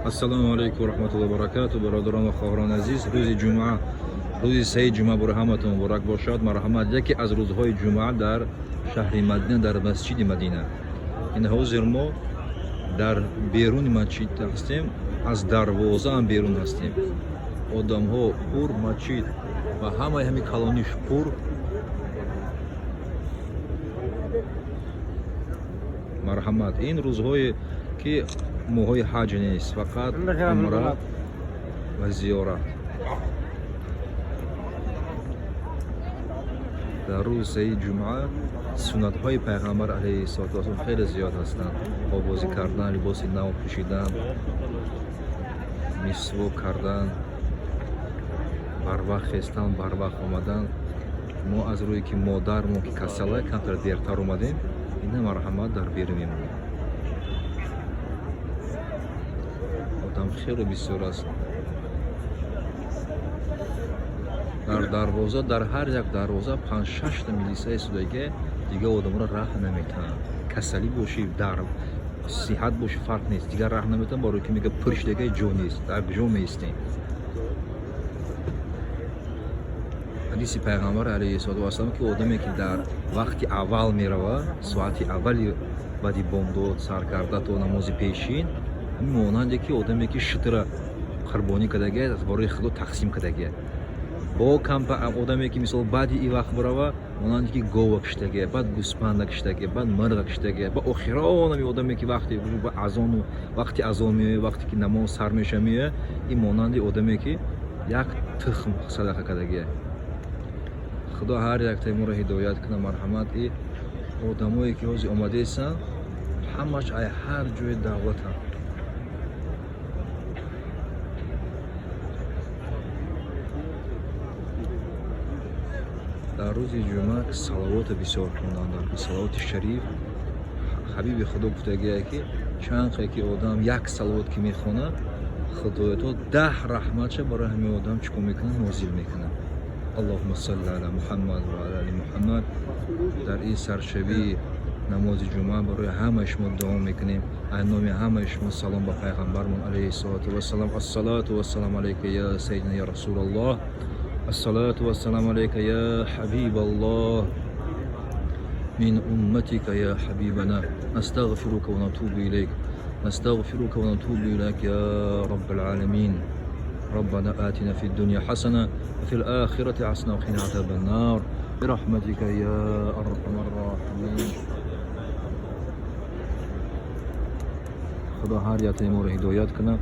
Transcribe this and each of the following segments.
Ассалому алайкум ва раҳматуллоҳи ва баракатуҳ. Бародарон ва хоҳарони азиз, рӯзи ҷумъа, рӯзи сеи ҷумъа барои ҳаматон муборак бошад. Марҳамат, яке аз рӯзҳои ҷумъа дар шаҳри Мадина, дар масҷиди Мадина. Ин ҳозир мо дар беруни масҷид ҳастем, аз дарвоза ҳам берун ҳастем. Одамҳо пур масҷид ва ҳамаи ҳами калониш пур. Марҳамат, ин рӯзҳое ки моҳҳои ҳаҷ нест, фақат умра ва зиёрат. Дар рӯзи сеи ҷумъа суннатҳои пайғамбар алайҳиссалоту вассалом хеле зиёд ҳастанд. Обозӣ кардан, либоси нав пӯшидан, мисвок кардан, барвақт хестан, барвақт омадан. Мо аз рӯе ки модармо ки касала, камтар дертар омадем. Ина марҳамат, дар берун мемонем. Одам хеле бисёр аст. Дар дарвоза, дар ҳар як дарвоза панҷ-шашта милисаи судагия, дигар одаморо раҳ наметаҳанд. Касалӣ бошӣ, дар сиҳат бошӣ, фарқ нест, дигар раҳ наметаҳанд, барои ки мега пур шудагия, ҷо нест, дар куҷо меистем? Ҳадиси пайғамбар алайҳиссалоту вассалом, ки одаме ки дар вақти аввал мерава, соати аввали баъди бомдод сар карда то намози пешин, ҳамин монанде ки одаме ки шутра қурбонӣ кардагия, барои Худо тақсим кардагия. Бо кампа одаме ки мисол баъди и вақт бирава, монанде ки гова киштагия, баъд гӯспанда киштагия, баъд мирға киштагия, ба охирон ҳами одаме ки вақти азону вақти азон меояд, вақте ки намоз сар меша меояд, ин монанди одаме ки як тухм садақа кардагия. Худо ҳар яктаи моро ҳидоят кунад. Марҳамат, и одамое ки ҳозир омадаистанд, ҳамаш ай ҳар ҷои давлатанд. Дар рӯзи ҷумъа салавота бисёр хондан, дар салавоти шариф. Ҳабиби Худо гуфтагие, ки чанд қе ки одам як салавот ки мехонад, Худоято 10 раҳматша барои ҳамин одам чӣ кор мекунад? Нозил мекунад. Аллоҳума салли ала Муҳаммад ва ала али Муҳаммад. Дар ин саршавии намози ҷумъа барои ҳамаи шумо дуо мекунем. Аз номи ҳамаи шумо салом ба пайғамбармон алайҳиссалоту вассалом. Ассалоту вассалому алайка я сайидина я Расулаллоҳ, ассалоту вассалому алайка я ҳабибаллоҳ, من أمتك يا حبيبنا، نستغفرك ونتوب إليك، نستغفرك ونتوب إليك يا رب العالمين. ربنا آتنا في الدنيا حسنة وفي الآخرة حسنة وقنا عذاب النار برحمتك يا أرحم الراحمين. Худо ҳар яктаи моро ҳидоят кунад.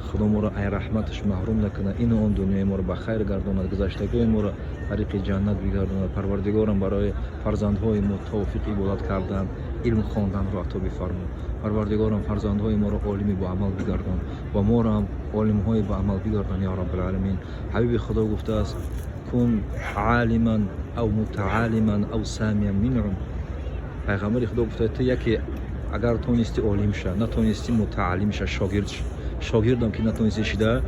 Худо моро ай раҳматаш маҳрум накунад. Ину он дунёи моро ба хайр гардонад, гузаштагои моро тариқи ҷаннат бигардонад. Парвардигорам, барои фарзандҳои мо тавфиқи ибодат кардан, илм хонданро ато бифармо. Парвардигорам, фарзандҳои моро олими боамал бигардон ва моро ҳам олимҳои боамал бигардон, ё Раббулъаламин. Ҳабиби Худо гуфтааст: кун олиман ав мутаалиман ав самиан минҳум. Пайғамбари Худо гуфта: ту яке агар тонисти, олим ша, натонисти, мутааллим ша, шогирд ша, шогирдам ки натонисти шида,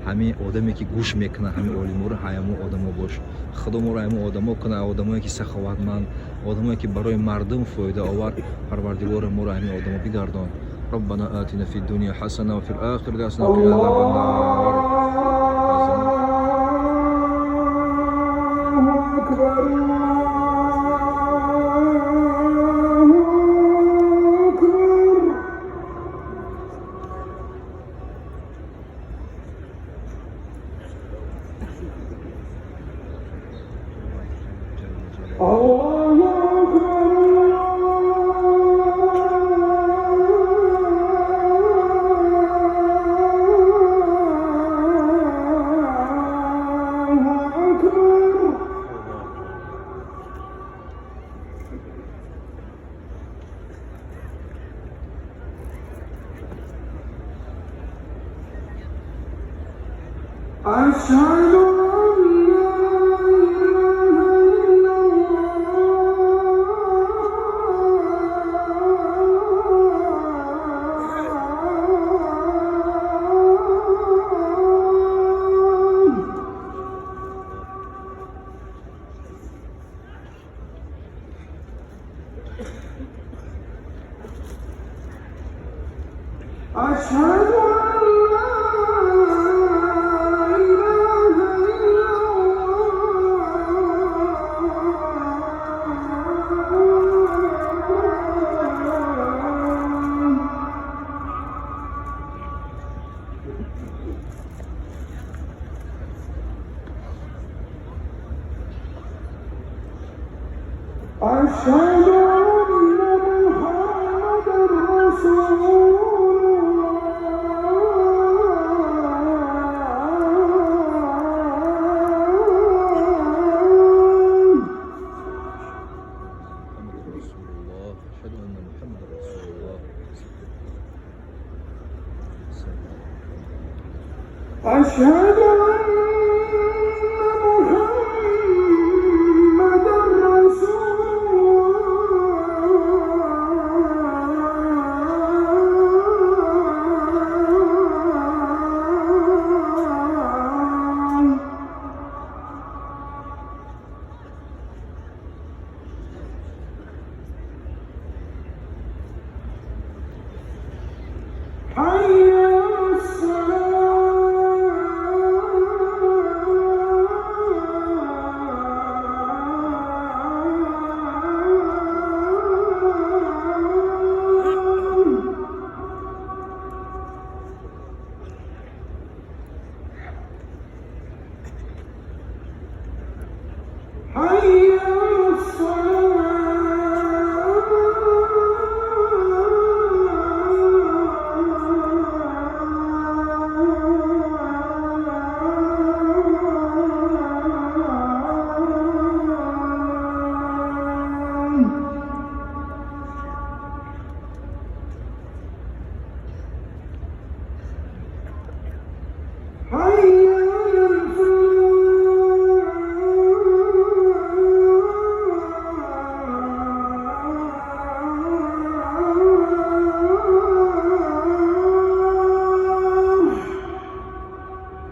ҳамин одаме ки гӯш мекунад ҳамин олиморо, ҳамо одамо бош. Худо моро ҳамо одамо кунад, одамое ки саховатманд, одамое ки барои мардум фоидаовар. Парвардигоро, моро ҳамин одамо бигардон. ربنا آتنا في الدنيا حسنة وفي الآخرة حسنة وقنا عذاب النار. الله أكبر، الله أكبر. الله أكبر. الله أكبر. أشهد أن لا إله إلا الله. أشهد أن لا أشهد أن محمدا رسول الله. محمد رسول الله، أشهد أن محمد رسول الله. أشهد أن محمدا رسول الله. حي على الصلاة. حي على الصلاة. حي على الفلاح.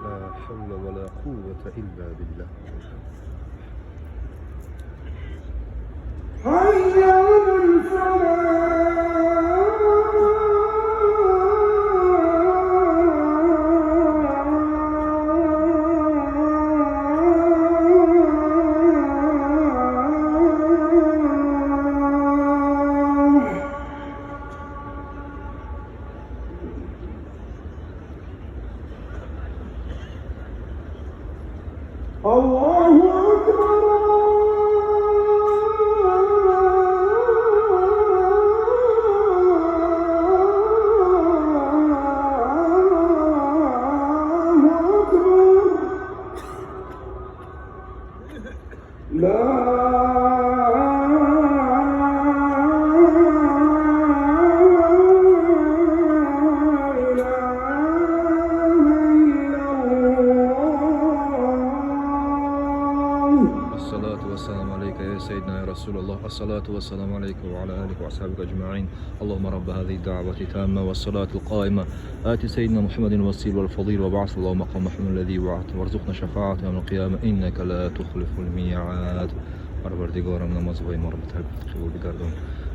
لا حول ولا قوة إلا بالله. حي على الفلاح. الله أكبر. الله أكبر. لا إله إلا الله. الصلاة والسلام عليك يا سيدنا يا رسول الله، الصلاة والسلام عليك وعلى آلك وأصحابك أجمعين. اللهم رب هذه الدعوة التامة والصلاة القائمة، آت سيدنا محمد الوسيل والفضيل، وابعث اللهم مقام محمد الذي وعدته، وارزقنا شفاعته يوم القيامة، إنك لا تخلف الميعاد. Парвардигорам, намозҳои моро ба қабул бигардон.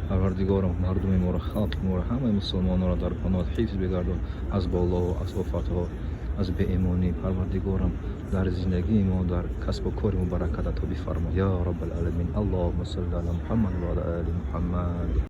Парвардигорам, мардуми моро, халқи моро, ҳамаи мусулмононро дар паноҳат ҳифз бигардон аз балову аз офатҳо, аз беимонӣ. Парвардигорам, дар зиндагии мо, дар касбу кори мо баракат ато бифармо, ё Раббал Аламин. Аллоҳумма салли ала Муҳаммад ва ала оли Муҳаммад.